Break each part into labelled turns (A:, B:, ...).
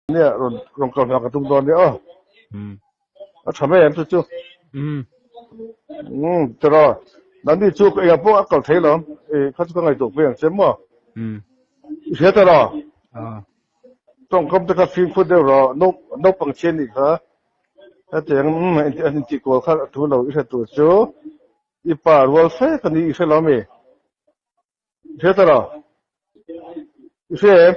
A: Nia rawn rawn kal hna ka tum dawn nia aw. A tha mai em chu chu. Um tiraw nangni chu engah pawh a kal thei lo i kha chu ka ngaihtuah pui ang che maw. I hria tiraw? Tawngkam te kha fimkhur deuh rawh naupang chhiat nih kha hetiang an intih kual kha a tu lo i hre tur chu i pa rual fe ka ni i hre lo ami? I hria tiraw? I hria em?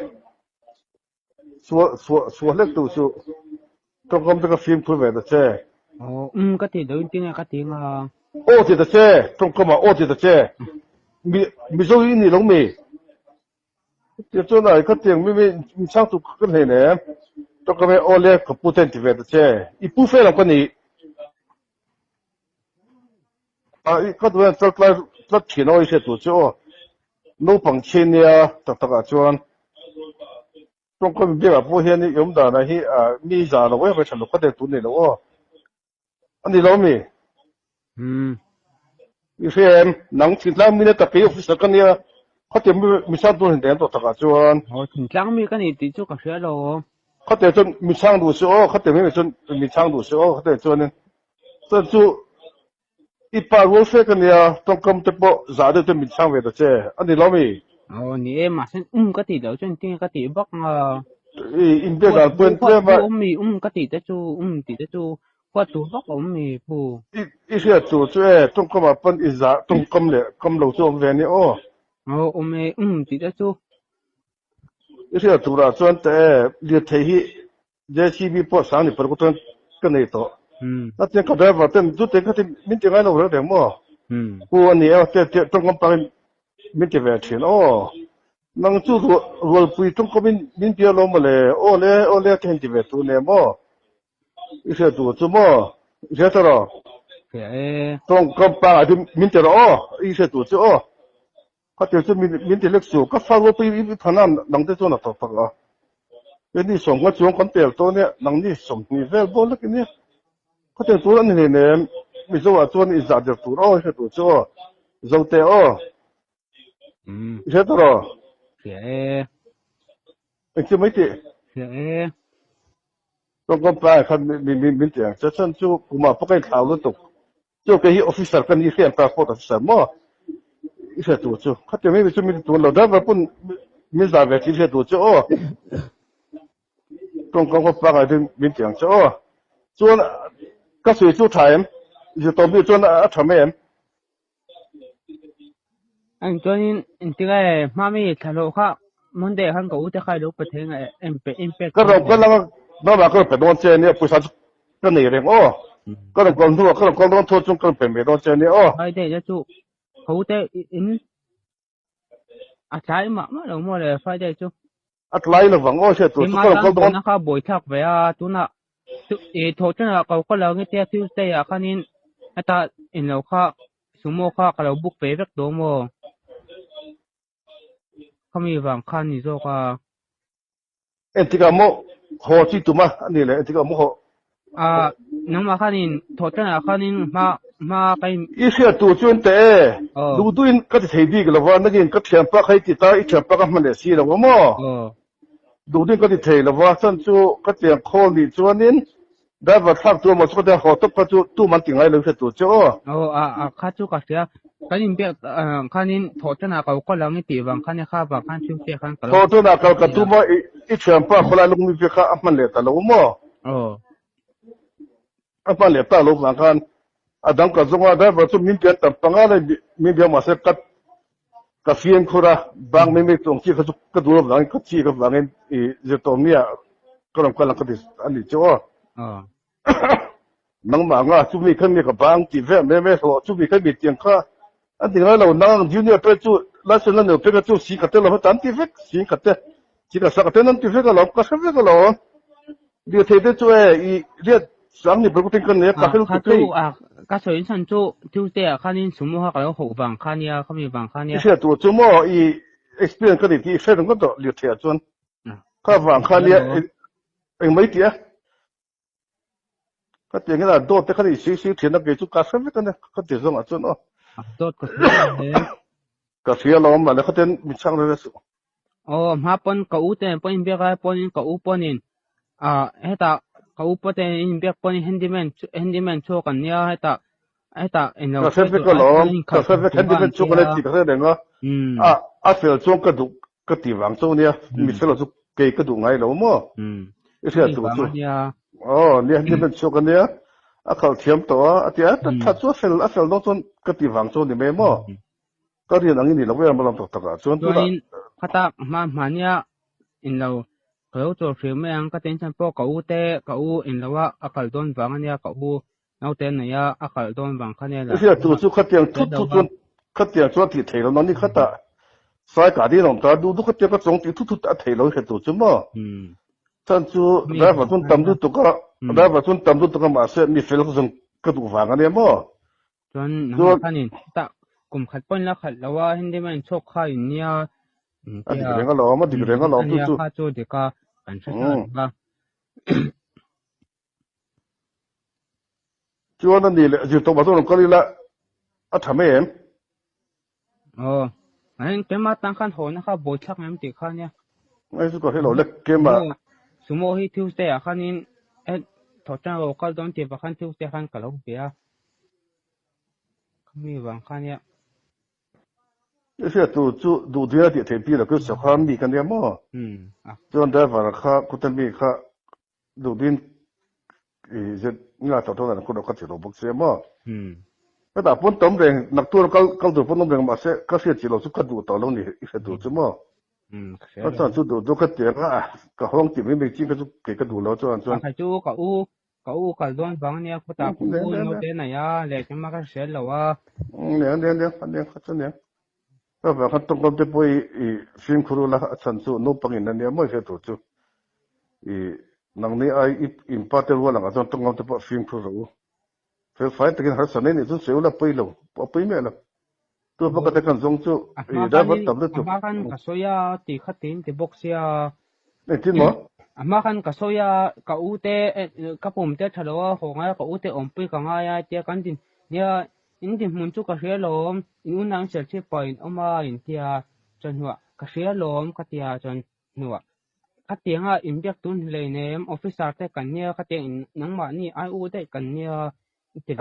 A: Suah hlek duh chu tawngkam te ka fimkhur ve ta che.
B: Aw um ka ti deuh in tinge ka ti nga.
A: Aw ti ta che tawngkam ah aw ti ta che mi mizo i ni lo mi tia chuan ai ka tiang mi mi chang tu ka hlen em tawngkam e aw le ka pu ten ti ve ta che i pu fe lo ka ni a i ka duh em tlat tlai tlat thin aw i hriat tur chu aw naupang chhi nia tak tak ah chuan tawngkam biakah pawh hian i awm danah hi mi zah lo em tha lo kha tel tur nei lo aw a ni lo mi i hria em nang thingtlang mi na tak kei officer ka nia khatiang mi mi chang tur hin tawh takah chuan
B: aw thingtlang mi ka ni tih chu ka hria lo
A: khatiang chuan mi chang duh se aw khatiang mi chuan mi chang duh se aw khatiang chuanin chuan chu I pa rual fe ka nia, tawngkam te pawh zah deuh te min chhang ve ta che, a ni lo mi?
B: Aw ni e, mahse um ka tih loh chuan tinge ka tih vak nga.
A: I inbiak dan pawh en tlem a.
B: Huat awm mi um ka tih te chu um tih te chu huat tur vak a awm mi pu.
A: I hriat tur chu e, tawngkam ah pawn i zah tawngkam leh kam lo chu awm ve a nia aw.
B: Aw awm e, um tih te chu.
A: I hriat tur ah chuan te e, lirthei hi JCB pawh sang ni paruk chuan ka nei tawh. A tiang ka driver ten chu te kha ti min ti ngai lo reng reng maw? Pu a ni e te te tawngkam pangin min ti ve thin aw. Nang chu rualpui tawngkamin min bia lo maw le aw le aw le te han ti ve tur nen maw? I hriat tur chu maw? I hria ta rawh.
B: Hria e.
A: Tawngkam pangah chu min ti rawh aw i hriat tur chu aw. Khatir chu min ti lek su, ka fa rualpui i phana nang te chuan a thawk tak a. Keini sawmnga chuang kan pel tawh ania, nangni 20 vel bawk lek ania. Khatir tur a ni hleinem, Mizo ah chuan i zah der tur aw, i hre tur chu aw, Zote aw, i hre tawh rawh.
B: Hria e.
A: Engtin mai tih?
B: Hria e.
A: Tawngkam tlaiah khan min ti ang che, chuan chu kumah pawh ka inthlau lutuk. Chu kei hi officer ka ni hriat transport officer maw i hriat tur chu khatiang mai chu min tun lo driver pawn min zah ve tih hriat tur chu aw tawngkam khaw pangai te min ti ang che aw chuan ka sawi chu tha em zirtawp mi chuan a tha mai em.
B: Anh chuanin engtinge hmami thla hlawh kha Monday khan ka u te kha ilo pe thei nge em pe em pek
A: Ka rawn kal anga mama ka rawn pe dawn che ania pawisa chu ka nei reng aw ka rawn kal hnuah ka rawn kal dawn thaw chuan ka rawn pe mai dawn che ania aw.
B: Friday te chu ka u te in a tlai mah mah lo maw le Friday chu.
A: A tlai lovang aw hriat tur chu ka rawn kal dawn.
B: Keimah tan kha buaithlak ve a tunah i thawh tanah ka lo kal ang tia Tuesday ah khanin heta in lo kha sumo kha ka lo book ve vek dawn maw. Khami vang khan ni zawk a.
A: Entikah maw haw chi tum a a ni le entikah maw haw.
B: A nangmah khanin thawh tanah khanin hma hma ka in.
A: I hriat tur chu an teh e. Duh duhin ka ti thei bik lo va nangin ka thianpa kha i ti ta i thianpa ka hman leh si lo a maw. Duh duhin ka ti thei lo va chan chu ka tiang khawl nih chuanin Driver thlak chu emaw chu ka tia haw tawp kha chu tum an ti ngai lo hriat tur che aw.
B: Aw a a kha chu ka hria kan inbiak khanin thawh tanah ka lo kal ang i tih vang khan kha vang khan Tuesday khan ka lo
A: Thawh tanah kal ka tum a i thianpa khawlai lungmi biak kha a hman leh ta lo maw?
B: Aw.
A: A hman leh ta lo vang khan a dang ka zawng a driver chu min bian tam panga lai min bia mahse ka ka fimkhur a bang mai mai chuang chi kha chu ka duh avangin ka chik avangin i zirtawmnia ka rawn kal ang ka ti a ni chu aw. Nangmah anga chumi kha mi ka bang tih vel mai mai hlawh chumi kha mi tiang kha an ti ngai lo nang ang junior te chu license la nei pek a chu si khat te lo heta an ti vek si khat te si khat sa khat ten an ti vek alawm ka hre vek alawm. Lirthei te chu e i riat sang ni pawh ka nei a ka hre lutuk hei.
B: Ka sawi chhan chu Tuesday ah khanin sumo kha ka lo hauh vang kha nia khami vang kha nia.
A: I hriat tur chu maw i experience ka nei tih i hre ringawt tawh lirthei ah chuan kha vang kha nia eng mai tih a ka ti angin a dawt te kha i sui sui thin a kei chu ka hre vek a nia ka ti zawng ah chuan aw.
B: Dawt ka hria e.
A: Ka hria lo awm mahle khatin min chhang reng a suh.
B: Aw hma pawn ka u te pawhin biak lai pawhin ka u pawhin. Ah hetah ka upa te in biak pawhin handyman handyman chhuak an nia hetah hetah englo
A: Ka hre vek alawm, ka hre vek handyman chhuak an tih ka hre reng a, a a fel chuan ka duh ka ti vang chauh ania, mi fel lo chu kei ka duh ngai lo maw? I hriat tur chu. Aw nia handyman chhuak an nia, a khalh thiam tawh a, a ti a, tha chu a fel a fel dawn chuan ka ti vang chauh a ni mai maw? Ka rian ang i ni lo em alawm tak takah chuan tunah.
B: Chuanin khata hma hmania inlo ka lo chawl hriau mai ang ka tension pawh ka u te ka u inlo a a kal dawn vang ania ka u naute nei a a kal dawn vang kha ania
A: I hriat tur chu khatiang thut thut chuan khatiang chuan tih theih lo nangni khatah sai kah din a awm ta duh duh khatiang ka chawng tih thut thut a theih lo i hriat tur chu maw? Chan chu driver chuan tam lutuk a driver chuan tam lutuk a mahse mi fel zawng ka duh vang ania maw?
B: Chuan nangmah khanin tah kum khat pawhin la khalh lo a, Hindi maiin chhuak kha in nia in
A: A dik reng alawm, a dik reng alawm chu chu.
B: Kha chu dik a, kan hre sa reng a.
A: Chuan a ni leh zirtawp ah chuan rawn kal ila a tha mai em?
B: Aw, ahin keimah tang khan haw na kha buai thlak em tih kha nia.
A: Ngai chu ka hre lo le keimah.
B: Sumo hi Tuesday ah khanin thawhtan ro kal dawn tih vang khan Tuesday khan ka lo be a. Khami vang kha nia.
A: I hriat tur chu duh dil a tih theih pi lo chu sawkha mi ka nia maw? Chuan driver kha khuta mi kha duh din i zet nga tawh tawh dan khut ka ti lo bawk sia maw? Ka dah pawn tam reng naktur kal kal tur pawn awm reng mahse ka hriat chi lo chu ka duh tawh lo ni i hriat tur chu maw? Ka chuan chu duh duh ka ti ang a ka hawng tih mai mai chi kha chu kei ka duh lo chuan chuan.
B: A kha chu ka u Ka u kal dawn vang ania khawtah ka u naute nei a, lehkhem a ka hriat lo a.
A: Nia nia nia ania kha chu nia. Ka vang khan tawngkam te pawh i fimkhur ula a chhan chu naupang in ania mawi hriat tur chu. I nangni ai i inpa te rual angah chuan tawngkam te pawh fimkhur rawh u. Felfai takin harsa nei nih chuan sawi ula pawi lo, a pawi miah lo. Tu pakhat te kan zawng chu i driver tam lutuk.
B: A hma khan ka sawi a ti kha tiin ti bawk sia.
A: Engtin maw?
B: A hma khan ka sawi a ka u te ka pum te tha lo a haw ngai a ka u te awmpui ka ngai a tia kan din nia in dinhmun chu ka hria lawm in unau in serchhip pah in awm a in tia chuan hnuah ka hria lawm ka tia chuan hnuah khatianga inbiak tun hleinem officer te kan nia khatiang in nangmahni ai u daih kan nia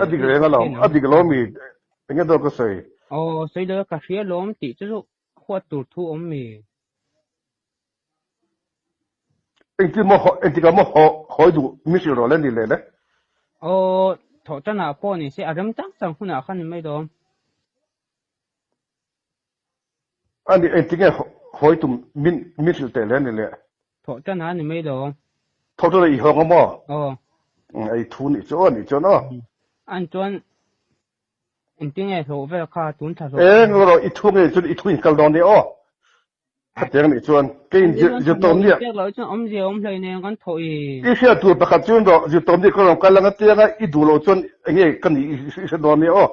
A: A dik reng alawm, a dik lo mi enge dawn ka sawi.
B: Aw, sawi lo ka hria lawm tih chu chu huat tur thu awm mi.
A: Engtin maw haw, engtikah maw haw hawi duh mi hrilh rawh le ni leh le.
B: Aw, thawh tanah pawh ni se a rem chang chang hunah khan ni mai dawn.
A: A ni, engtinge hawi tum min min hrilh teh le ni le.
B: Thawh tanah ni mai dawn.
A: Thawh tanah i hawng a maw?
B: Aw.
A: Ei thu nih chu aw nih chuan aw.
B: An chuan engtinge hlawh vel kha tun thla hlawh.
A: Eng rawh i thu ngei chuan i thu in kal dawn nia aw. Khatiang nih chuan kei in zirtawm nia.
B: Pek loh chuan awmzia awm hlei nen kan thawh i.
A: I hriat tur pakhat chuan rawh zirtawm nia ka rawn kal ang a tiang a i duh loh chuan enge ka nih i hre dawn nia aw.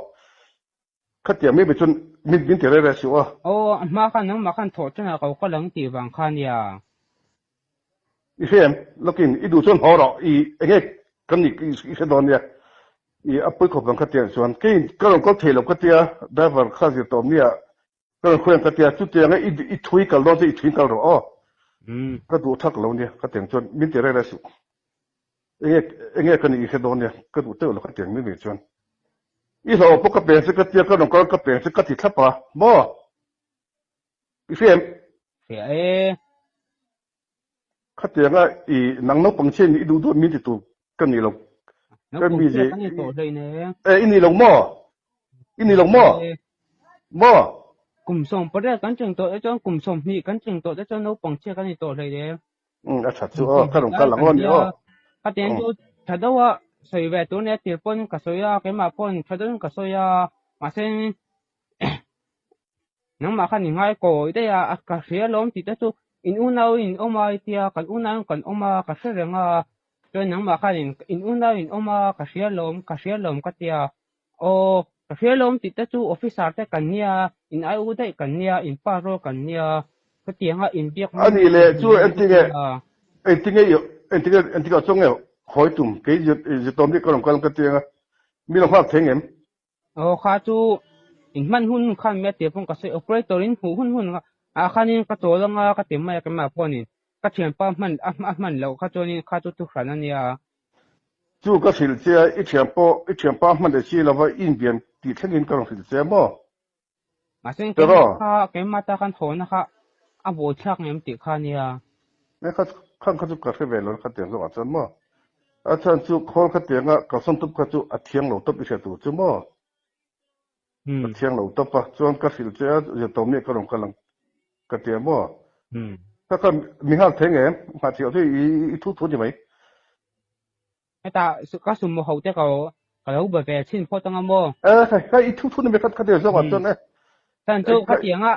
A: Khatiang mai mai chuan min min ti rei rei suh a.
B: Aw a hma khan nangmah khan thawh ṭanah ka kal ang tih vang kha nia.
A: I hre em? Lawkin i duh chuan haw rawh i enge ka nih i hre dawn nia. I a pawi khawp ang khatiang chuan kei in ka rawn kal thei lo ka tia driver kha zirtawm nia Ka rawn khawi ang ka tia, chutiang a i thui kal dawn chu i thui kal rawh aw. Ka duh thak lo nia, ka tiang chuan min ti rei rei suh. Enge enge ka nih i hre dawn nia, ka duh teuh lo ka tiang mai mai chuan. I hlauh pawh ka peng che ka tia, ka rawn kal ka peng che ka ti thlap a, maw? I hria em?
B: Hria e.
A: Khatiang a i nang naupang chian i duh duh min ti tur ka ni lo. Ka mi
B: zi. Ka ni tawh hlei ne.
A: E i ni lo maw? I ni lo maw? Maw?
B: Kum 18 kan cheng tawh te chuan kum 20 kan cheng tawh te chuan naupang chhia ka ni tawh hlei ne.
A: Um a that chu aw ka rawn kal ang aw ni aw.
B: Khatiang chu tha deuh a sawi ve tur nia tir pawn ka sawi a keimah pawn tha deuhin ka sawi a mahse Nangmah khan i ngai kawi daih a, ka hria lawm tih te chu in unau in awm a i tia, kan unau in kan awm a, ka hre reng a, chuan nangmah khan in in unau in awm a, ka hria lawm, ka hria lawm ka tia, aw ka hria lawm tih te chu officer te kan nia, in ai u daih kan nia, in pa rual kan nia, chutianga in biak
A: A nih leh chu engtinge engtinge i engtinge engtikah chuan nge hawi tum kei zirtawm hi ka rawn kal ka tia nga mi lo nghak thei ngem?
B: Aw kha chu in hman hun hun khan mi a tir pawn ka sawi operator in hmuh hun hun ah khanin ka chawl anga ka ti mai a keimah pawhin ka Ka thianpa hman a hman loh kha chuanin kha chu thuhran a nia.
A: Chu ka hrilh che a, i thian pawh i thianpa hman leh si lova i inbian tih thlengin ka rawn hrilh che maw?
B: Mahse keimah kha keimah ta khan hawna kha a buaithlak ngem tih kha a nia.
A: Nge kha khang kha chu ka hre ve lo kha tiang zawngah chuan maw? A chhan chu khawl kha tianga kalsawn tup kha chu a thiang lo tawp i hria tur chu maw? Ka thiang lo tawp a, chuan ka hrilh che a, zirtawm nih ka rawn kal ang ka ti a maw? Ka kha mi nghak thei ngem? Nghah theih loh chu i thu thu ni mai.
B: Hetah ka sumo ho te ka ka lo be ve chhin phawt anga maw?
A: E khai khai i thu thu ni mai kha ti zawk ah chuan e.
B: Chan chu khatiang a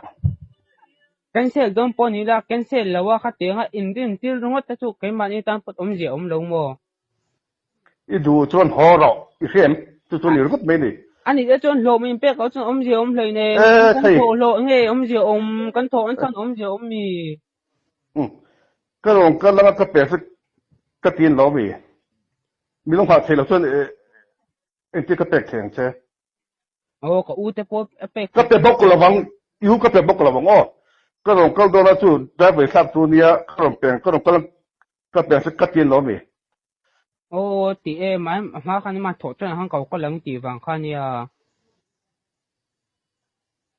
B: cancel dawn pawh ni la cancel lo a khatiang a inrin tir ringawt te chu keimahni tan pawh awmzia awm lo maw?
A: I duh chuan haw rawh, i hria em? Chu chu ni ringawt mai ni.
B: A nih te chuan hlawh min pek loh chuan awmzia awm hlei nen, kan thawh hlawh nge awmzia awm, kan thawh an chuan awmzia awm mi?
A: Umm, ka rawn kal anga ka pek chu ka tin lo mi? Mi lo nghah theih loh chuan engtin ka pek thei ang che?
B: Aw, ka u te pawh a pek
A: Ka pe bawk lo vang, i u ka pe bawk lo vang aw. Ka rawn kal dawn a chu driver thlak tu nia, ka rawn peng, ka rawn kal Ka pe chu ka tin lo mi.
B: Aw ti e mai hma khan ima thawh tan han ko ka lang tih vang kha nia.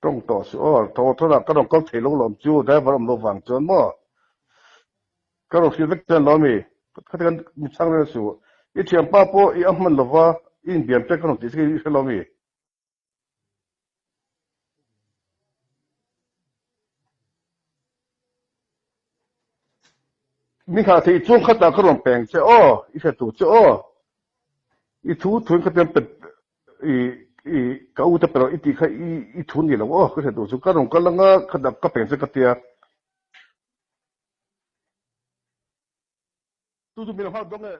A: Tawng tawh suh aw, tho thawn ah ka rawn kal thei lo lawm chu driver awm lo vang chuan maw. Ka rawn hrilh vek chuan lo mi. Khati khan mi chhang reng suh. I thianpa pawh i a hman lova i inbiam te ka rawn tih chu i hre lo mi. Mi kha thei chung khatah ka rawn peng che aw, i hre tur che aw. I thu thuin kha tiang pet i i ka u te pe rawh i tih kha i i thu ni lo aw ka hre tur chu ka rawn kal anga khatah ka peng che ka tia. Tu chu mi lo nghak dawn nge?